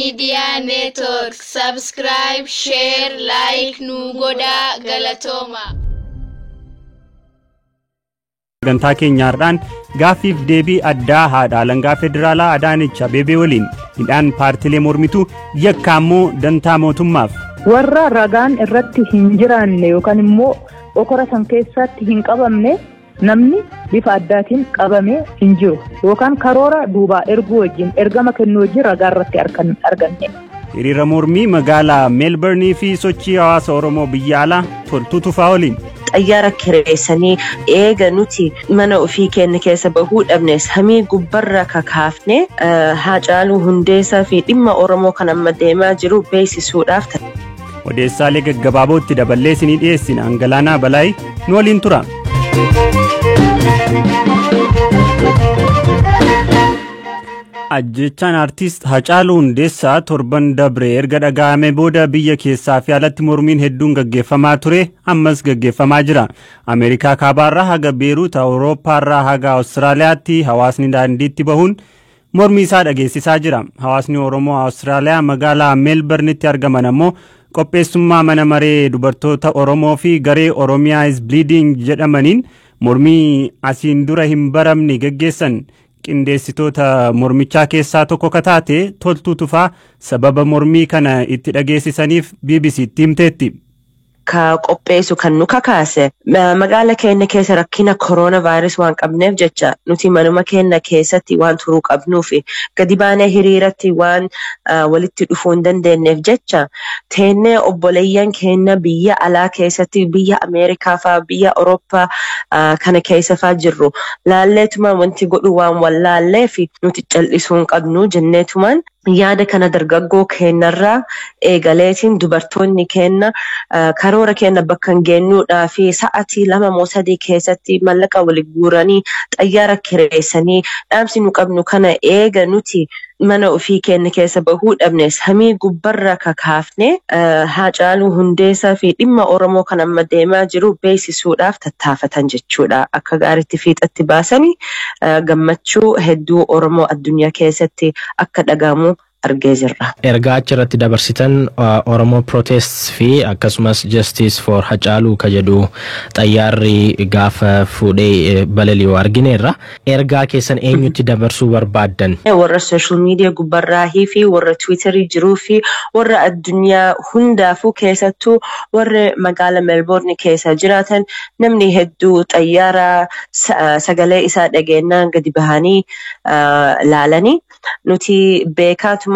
Media Network. Subscribe, share, like nu godhaa, galatooma. Sagantaa keenyaarraan gaaffiif deebii addaa haadha alangaa federaalaa Adaanech Abeebee waliin hidhaan paartilee mormituu yakka ammoo dantaa mootummaaf. Warra ragaan irratti hin jiraanne yookaan immoo okora san keessatti hin qabamne, namni bifa addaatiin qabamee hin jiru yookaan karoora duubaa erguu wajjin, ergama kennuu wajjin ragaa irratti arganne. Hiriira mormii magaalaa Meelbernii fi sochii hawaasa Oromoo biyya alaa Toltuu Tufaa waliin. Xayyaara kireessanii eega nuti mana ofii keenya keessa bahuu dhabne, samii gubbarra kakaafne Haacaaluu Hundeessaa fi dhimma Oromoo kan amma deemaa jiru beeksisuudhaaf. Odeessaalee gaggabaabootti daballee isinii dhiyeessina. Angalaanaa Balaayii nu waliin tura. Ajjechaan aartist Hacaaluu Hundeessaa torban dabre erga dhaga'ame booda biyya keessaa fi alatti mormiin hedduun gaggeeffamaa ture, ammas gaggeeffamaa jira. Ameerikaa kaabaarraa haga Beeruut, Awurooppaarraa haga Awustiraaliyaatti hawaasni daandiitti bahuun mormii isaa dhageessisaa jira. Hawaasni Oromoo Awustiraaliyaa magaalaa Meelbernitti argaman ammoo qopheessummaa mana maree dubartoota Oromoo fi garee Oromiyaa is Bleeding jedhamaniin mormii asiin dura hin baramne gaggeessan. Qindeessitoota mormichaa keessaa tokko ka taate Toltuu Tufaa sababa mormii kana itti dhageessisaniif BBCtti himteetti. Ka qopheessu kan nu kakaase, magaala keenya keessa rakkina kooroona vaayirasii waan qabneef jecha, nuti manuma keenya keessatti waan turuu qabnuuf, gadi baanee hiriiratti waan walitti dhufuu hin dandeenyeef jecha, teennee obboleeyyan keenya biyya alaa keessatti, biyya Ameerikaa faa, biyya Awurooppaa kana keessa faa jirru laalleetumaan wanti godhu waan wallaalleef, nuti cal'isuu hin qabnu jenneetumaan yaada kana dargaggoo keenyarraa eegaleetiin, dubartoonni keenya karoora keenya bakka hin geenyuudhaa fi sa'atii 2 moo 3 keessatti mallaqa wali guuranii, xayyaara kireessanii, dhaamsi nu qabnu kana eega nuti mana ofii keenya keessa bahuu dhabne, samii gubbarra kakaafne Haacaaluu Hundeessaa fi dhimma Oromoo kan amma deemaa jiru beeksisuudhaaf tattaafatan jechuudha. Akka gaariitti fiixatti baasanii gammachuu hedduu Oromoo addunyaa keessatti akka dhagahamu argee jirra. Ergaa achirratti dabarsitan Oromoo Protest fi akkasumas Justice for Hacaaluu ka jedhu xayyaarri gaafa fuudhee balali'u argineerra. Ergaa keessan eenyutti dabarsuu barbaaddan? Warra social media gubbarraahii fi warra Twitterii jiruu fi warra addunyaa hundaafuu, keessattuu warra magaala Melbourne keessa jiraatan, namni hedduu xayyaara sagalee isaa dhageenyaan gadi bahanii laalanii, nuti beekaatumaan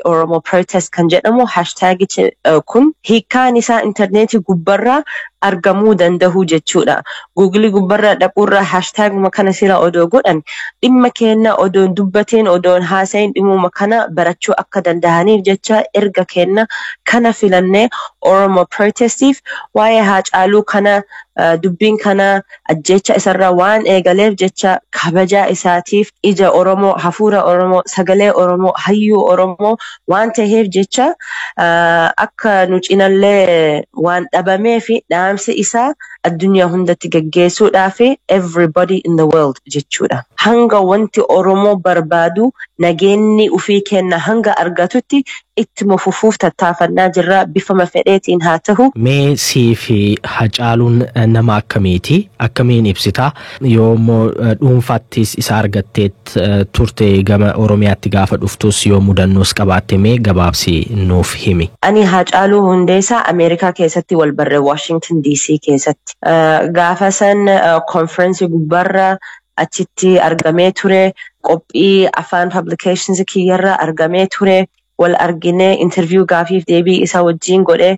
#OromoProtest kan jedhamu, hashtagichi kun hiikkaan isaa intarneetii gubbarraa argamuu danda'u jechuudha. Googilii gubbarraa dhaquurraa hashtaguma kana sila odoo godhan, dhimma keenya odoon dubbateen, odoon haasayin, dhimmuma kana barachuu akka danda'aniif jecha erga keenya kana filannee, Oromo Protestiif waa'ee Haacaaluu kana, dubbiin kana ajjecha isarraa waan eegaleef jecha, kabajaa isaatiif, ija Oromoo, hafuura Oromoo, sagalee Oromoo, hayyuu Oromoo waan ta'eef jecha, akka nu cinallee waan dhabamee fi dhaamsi isaa addunyaa hundatti gaggeessuudhaaf, everybody in the world jechuudha. Hanga wanti Oromoo barbaadu, nageenyi ofii kenna hanga argatutti, ittuma fufuuf tattaafannaa jirra, bifama fedheetiin haa ta'u. Mee sii fi Hacaaluun nama akkamiiti? Akkamiin ibsitaa? Yoo immoo dhuunfaattis isa argatteet turte, gama Oromiyaatti gaafa dhuftus yoo mudannoos qabaatte, mee gabaabsi nuuf himi. Ani Hacaaluu Hundeessaa Ameerikaa keessatti wal barre, Washington DC keessatti. Gaafa san konferensii gubbaarra achitti argamee ture. Qophii afaan publications kiyyarra argamee ture. Wal arginee interview gaafiif deebii isaa wajjin godhe.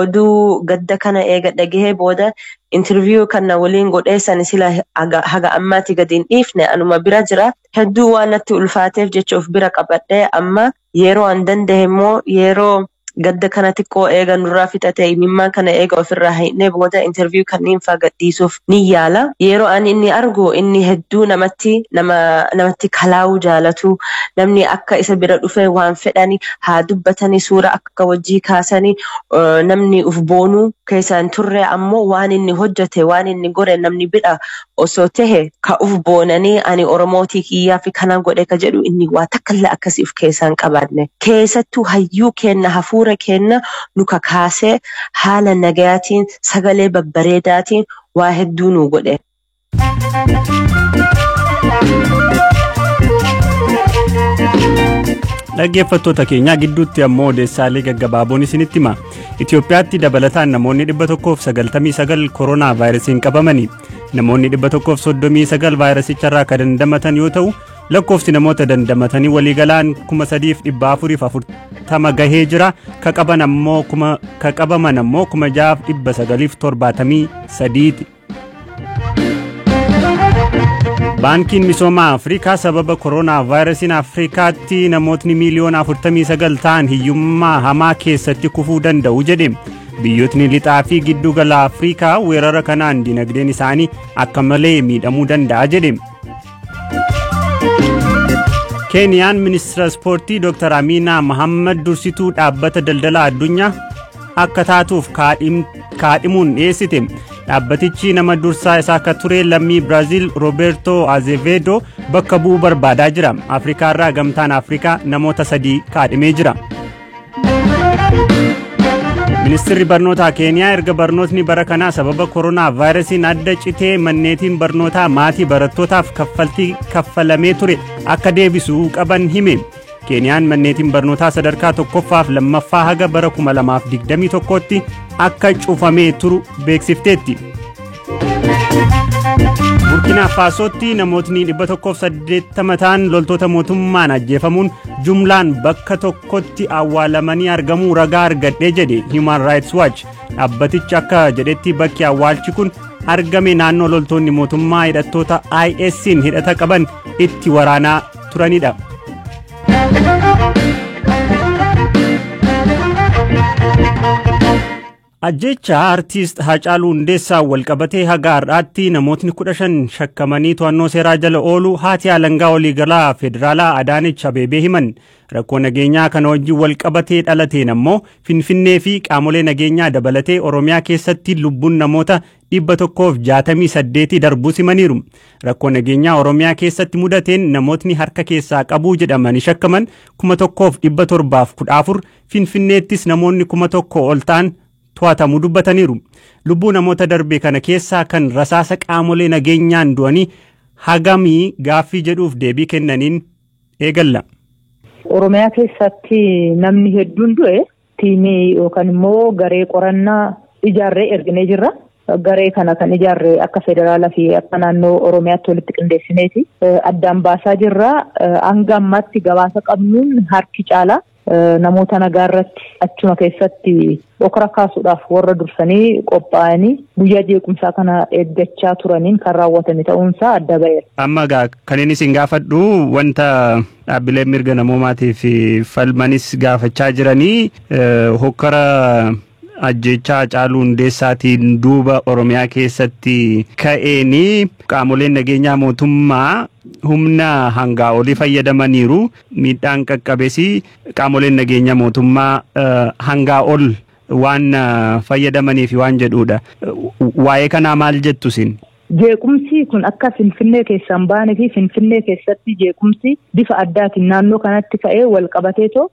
Oduu gadda kana eega dhagahee booda, interview kana waliin godhee san sila haga ammaatti gadi hin dhiifne, anuma bira jira. Hedduu waan natti ulfaateef jecha of bira qabadhee, amma yeroo an danda'e immoo yeroo Gadda kana xiqqoo eega nurraa fixate, imimmaan kana eega ofirraa hiiknee booda interview kanneen faa gadhiisuuf ni yaala. Yeroo ani inni argu, inni hedduu namatti nama namatti kalaa'uu jaalatu, namni akka isa bira dhufe waan fedhani haa dubbatanii, suura akka wajjii kaasanii, namni uf boonuu keessa hin turre. Ammoo waan inni hojjete, waan inni godhe, namni bira osoo tahe ka uf boonanii ani Oromootii kiyyaa fi kana godhe ka jedhu, inni waa takka illee akkasii uf keessaa hin qabaanne. Keessattuu hayyuu kenna, hafuura kenna nu kakaasee, haala nagayaatiin, sagalee babbareedaatiin waa hedduu nu godhe. Dhaggeeffattoota keenyaa, gidduutti ammoo odeessaalee gaggabaaboon isinitti hima. Itoophiyaatti dabalataan namoonni 199 koronaa vaayirasiin qabamani. Namoonni 139 vaayirasicharraa kan dandamatan yoo ta'u, lakkoofsi namoota dandamatanii waliigalaan 3440 gahee jira. Ka qabaman ammoo 6973ti. Baankiin Misooma Afrikaa sababa koronaa vaayirasiin Afrikaatti namootni miiliyoona 49 ta'an hiyyummaa hamaa keessatti kufuu danda'u jedhe. Biyyootni lixaa fi giddugala Afrikaa weerara kanaan dinagdeen isaanii akka malee miidhamuu danda'a jedhe. Keeniyaan ministeera ispoortii Dr. Amina Mohammad dursituu dhaabbata daldala addunyaa akka taatuuf kaadhimuun dhiyeessite. Dhaabbatichi nama dursaa isaa akka ture lammii Biraaziil Roberto Azevedo bakka bu'uu barbaadaa jira. Afrikaa irraa Gamtaan Afrikaa namoota sadii kaadhimee jira. Ministeerri barnootaa Keeniyaa erga barnootni bara kanaa sababa koronaa vaayirasiin adda citee manneetiin barnootaa maatii barattootaaf kaffaltii kaffalamee ture akka deebisuu qaban hime. Keeniyaan manneetiin barnootaa sadarkaa tokkoffaaf lammaffaa haga bara 2021tti akka cufamee turu beeksifteetti. Burkina Faasootti namootni 180 ta'an loltoota mootummaan ajjeefamuun jumlaan bakka tokkotti awwaalamanii argamuu ragaa argadhee jedhe Human Rights Watch. Dhaabbatichi akka jedhetti, bakki awwaalchi kun argame naannoo loltoonni mootummaa hidhattoota IS'n hidhata qaban itti waraanaa turanidha. Ajjecha Aartist Haacaaluu Hundeessaa walqabatee haga har'aatti namootni 15 shakkamanii to'annoo seeraa jala oolu haati alangaa waliigalaa federaalaa Adaanech Abeebee himan. Rakkoo nageenyaa kana wajjin walqabatee dhalateen ammoo Finfinnee fi qaamolee nageenyaa dabalatee Oromiyaa keessatti lubbuun namoota 168 darbuu himaniiru. Rakkoo nageenyaa Oromiyaa keessatti mudateen namootni harka keessaa qabuu jedhamanii shakkaman 1714, Finfinneettis namoonni 1000 ol ta'an to'atamuu dubbataniiru. Lubbuu namoota darbe kana keessaa kan rasaasa qaamolee nageenyaan du'anii hagamii gaaffii jedhuuf deebii kennaniin eegalla. Oromiyaa keessatti namni hedduun du'e, tiimii yookaan immoo garee qorannaa ijaarree erginee jirra. Garee kana kan ijaarre akka federaalaa fi akka naannoo Oromiyaatti walitti qindeessineeti. Addaan baasaa jirra. Hanga ammaatti gabaasa qabnuun harki caalaa namoota nagaa irratti achuma keessatti okora kaasuudhaaf warra dursanii qophaa'anii guyyaa jeequmsaa kana eeggachaa turaniin kan raawwatame ta'uunsaa adda ba'eera. Amma egaa kan inni isin gaafadhu, wanta dhaabbileen mirga namoomaatiif falmanis gaafachaa jiranii, hokkara ajjechaa Haacaaluu Hundeessaatiin duuba Oromiyaa keessatti ka'eenii qaamoleen nageenyaa mootummaa humna hangaa olii fayyadamaniiru, miidhaan qaqqabesi qaamoleen nageenyaa mootummaa hangaa ol waan fayyadamaniif waan jedhudha. Waa'ee kanaa maal jettu isin? Jeequmsi kun akka Finfinnee keessaan baanee fi Finfinnee keessatti jeequmsi bifa addaatiin naannoo kanatti ka'ee wal qabateetoo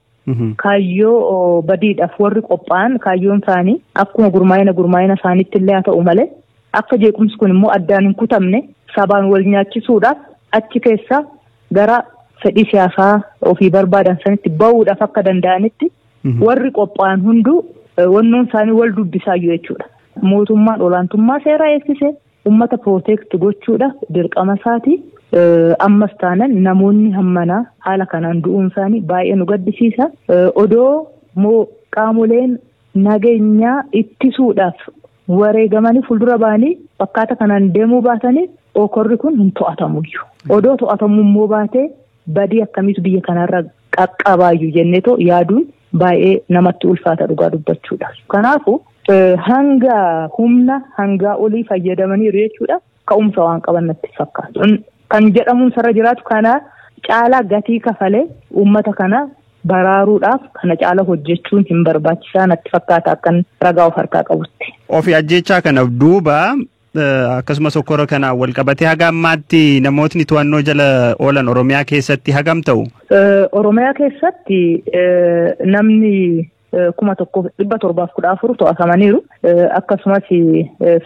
kaayyoo badiidhaaf warri qophaa'an, kaayyoon isaanii akkuma gurmaa'ina isaaniitti illee haa ta'u malee, akka jeequmsi kun immoo addaan hin kutamne sabaan wal nyaachisuudhaaf, achi keessa gara fedhii siyaasaa ofii barbaadan sanitti bahuudhaaf akka danda'anitti warri qophaa'an hunduu wannoon isaanii wal dubbisaayyuu jechuudha. Mootummaan olaantummaa seeraa eegsisee uummata protect gochuudhaaf dirqama isaati. Ammas taanan namoonni hammanaa haala kanaan du'uun isaanii baay'ee nu gaddisiisa. Odoo moo qaamoleen nageenyaa ittisuudhaaf wareegamanii fuuldura ba'anii fakkaata kanaan deemuu baatanii okorri kun hin to'atamuyyuu. Odoo to'atamuu immoo baatee badii akkamiitu biyya kanarra qaqqabaayyuu jenneetoo yaaduun Baay'ee namatti ulfaata dhugaa dubbachuudha. Kanaafuu hanga humna hangaa olii fayyadamaniiru jechuudha. Ka'umsa waan qaban natti fakkaatu. Kan jedhamuun sarara jiraatu kana caalaa gatii kafalee uummata kana baraaruudhaaf kana caala hojjechuun hin barbaachisaa natti fakkaata akkan ragaa of harkaa qabutti. Ofi ajjechaa kana duuba akkasumas okkora kanaan wal qabatee haga ammaatti namootni to'annoo jala oolan Oromiyaa keessatti hagam ta'u? Oromiyaa keessatti namni 1714 to'atamaniiru. Akkasumas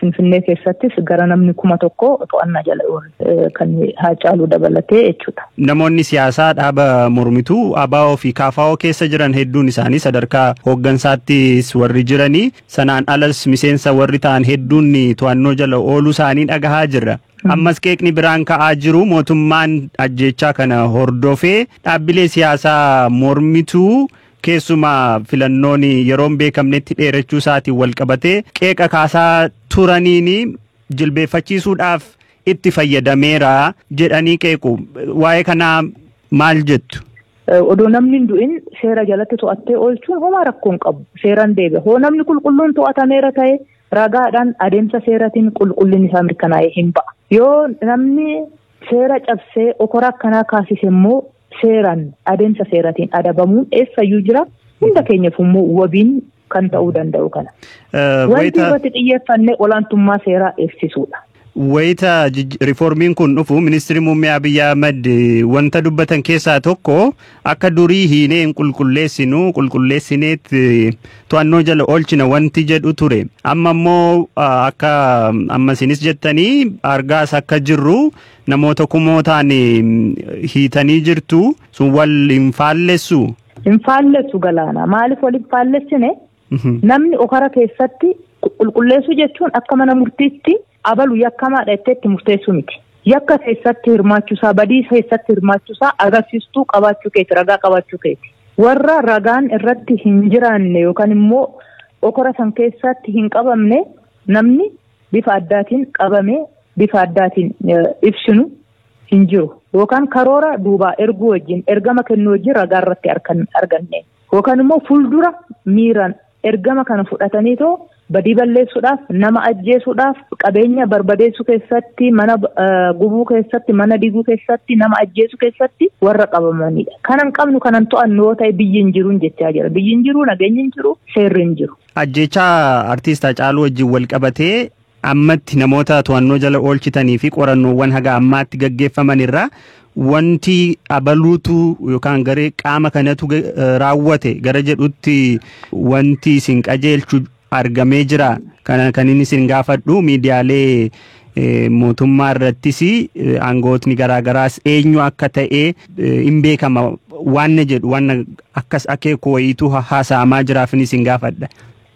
Finfinnee keessattis gara namni 1000 to'annaa jala oole kan Haacaaluu dabalatee jechuudha. Namoonni siyaasaa dhaaba mormituu ABO fi KFO keessa jiran hedduun isaanii sadarkaa hooggansaattis warri jiranii sanaan alas miseensa warri ta'an hedduun to'annoo jala ooluu isaanii dhagahaa jirra. Ammas qeeqni biraan ka'aa jiru mootummaan ajjechaa kana hordofee dhaabbilee siyaasaa mormituu keessumaa filannoon yeroo hin beekamnetti dheerachuu isaatiin wal qabatee qeeqa kaasaa turaniin jilbeeffachiisuudhaaf itti fayyadameera jedhanii qeequ. Waa'ee kanaa maal jettu? Odoo namni hin du'in seera jalatti to'attee oolchuun homaa rakkoo hin qabu. Seeraan deebi'a. Hoo namni qulqulluun to'atameera ta'e ragaadhaan adeemsa seeratiin qulqullinni isaa mirkanaa'ee hin ba'a. Yoo namni seera cabsee okora akkanaa kaasise immoo seeraan adeemsa seeratiin adabamuun eessayyuu jira. Hunda keenyaaf immoo wabiin kan ta'uu danda'u kana. Wanti irratti xiyyeeffannee olaantummaa seeraa eegsisuudha. Wayita riiformiin kun dhufu ministeerri muummee Abiyyi Ahmad wanta dubbatan keessaa tokko akka durii hiinee hin qulqulleessinu qulqulleessineet to'annoo jala oolchina wanti jedhu ture. Amma immoo akka amma isinis jettanii argaas akka jirru namoota kumootaan hiitanii jirtu sun wal hin faallessu. Hin faallessu Galaana. Maaliif wal hin faallessine? Namni okara keessatti qulqulleessuu jechuun akka mana murtiitti abalu yakkamaadha jettee itti murteessuu miti. Yakka keessatti hirmaachuusaa, badii keessatti hirmaachuusaa agarsiistuu qabaachuu keeti, ragaa qabaachuu keeti. Warra ragaan irratti hin jiraanne yookaan immoo okora san keessatti hin qabamne namni bifa addaatiin qabamee bifa addaatiin ibsinu hin jiru. Yookaan karoora duubaa erguu wajjin, ergama kennuu wajjin ragaa irratti arganne. Yookaan immoo fuuldura miiraan ergama kana fudhataniitoo badii balleessuudhaaf, nama ajjeesuudhaaf, qabeenya barbadeessuu keessatti, mana gubuu keessatti, mana diiguu keessatti, nama ajjeesuu keessatti warra qabamanidha. Kanan qabnu kanan to'annu yoo ta'e biyyi hin jiru jechaa jira. Biyyi hin jiru, nageenyi hin jiru, seerri hin jiru. Ajjechaa artiist Haacaaluu wajjin wal qabatee ammatti namoota to'annoo jala oolchitanii fi qorannoowwan haga ammaatti gaggeeffaman irraa wanti abaluutu yookaan garee qaama kanatu raawwate gara jedhutti wanti isin qajeelchu argamee jira. Kana kan inni isin gaafadhu miidiyaalee mootummaa irrattis aangootni garaagaraas eenyu akka ta'e hin beekama waan jedhu waan akkas akeeku wayiitu haasa'amaa jiraaf inni isin gaafadha.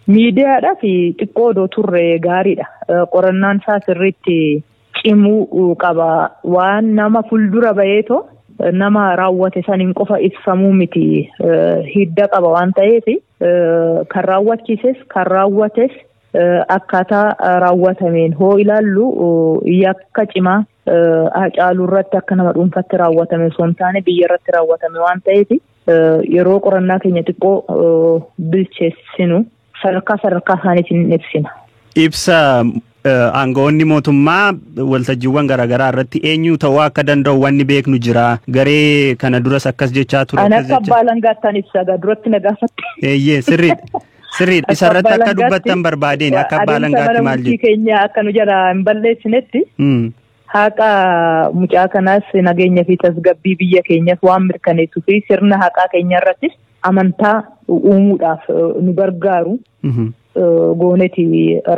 Miidiyaadhaaf xiqqoo odoo turre gaariidha. Qorannaan isaa sirriitti cimuu qaba. Waan nama fuuldura baheetoo nama raawwate saniin qofa ibsamuu miti. Hidda qaba waan ta'eef kan raawwachiises kan raawwates akkaataa raawwatameen hoo ilaallu yakka cimaa Haacaaluu irratti akka nama dhuunfaatti raawwatame osoo hin taane biyya irratti raawwatame waan ta'eef yeroo qorannaa keenya xiqqoo bilcheessinu sadarkaa sadarkaa isaaniitiin ibsina. Ibsa aangawoonni mootummaa waltajjiiwwan garaagaraa irratti eenyu ta'uu akka danda'u wanni beeknu jira. Garee kana duras akkas jechaa ture. Ani akka abbaa alangaattaan ibsa duratti na gaafatte. Eeyyee sirriidha. Sirriidha. Isa irratti akka dubbattan barbaadeen akka abbaa alangaatti maal jedhu. Keenya akka nu jala hin balleessinetti. Haqa mucaa kanaas nageenya fi tasgabbii biyya keenyaaf waan mirkaneessuu fi sirna haqaa keenya irrattis amantaa uumuudhaaf nu gargaaru. Gooneeti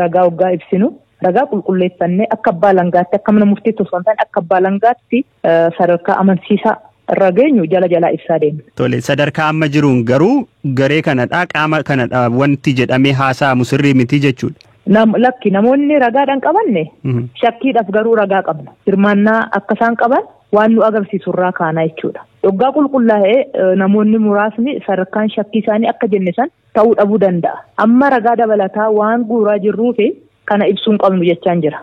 ragaa waggaa ibsinu. Ragaa qulqulleeffannee akka abbaa alangaatti akka mana murtiitti osoo hin taane akka abbaa alangaatti sadarkaa amansiisaa irra geenyu jala jalaa ibsaa deemna. Tole sadarkaa amma jiruun garuu garee kanadhaa qaama kanadhaa wanti jedhamee haasa'amu sirrii miti jechuudha. Lakki namoonni ragaadhaan qabanne shakkiidhaaf garuu ragaa qabna. Hirmaannaa akka isaan qaban waan nu agarsiisu irraa kaanaa jechuudha. Waggaa qulqullaa'ee namoonni muraasni sadarkaan shakkii isaanii akka jenne san ta'uu dhabuu danda'a. Amma ragaa dabalataa waan guuraa jirruufi kana ibsuun qabnu jechaan jira.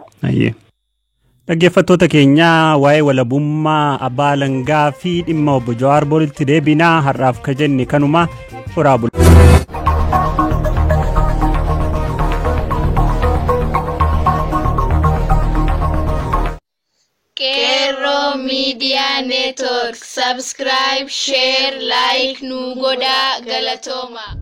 Dhaggeeffattoota keenya waa'ee walabummaa abbaa alangaa fi dhimma obbo Jawaar boritti deebinaa har'aaf ka jenne kanuma horaa bula. Media Network. Subscribe, share, like nu godhaa, galatooma.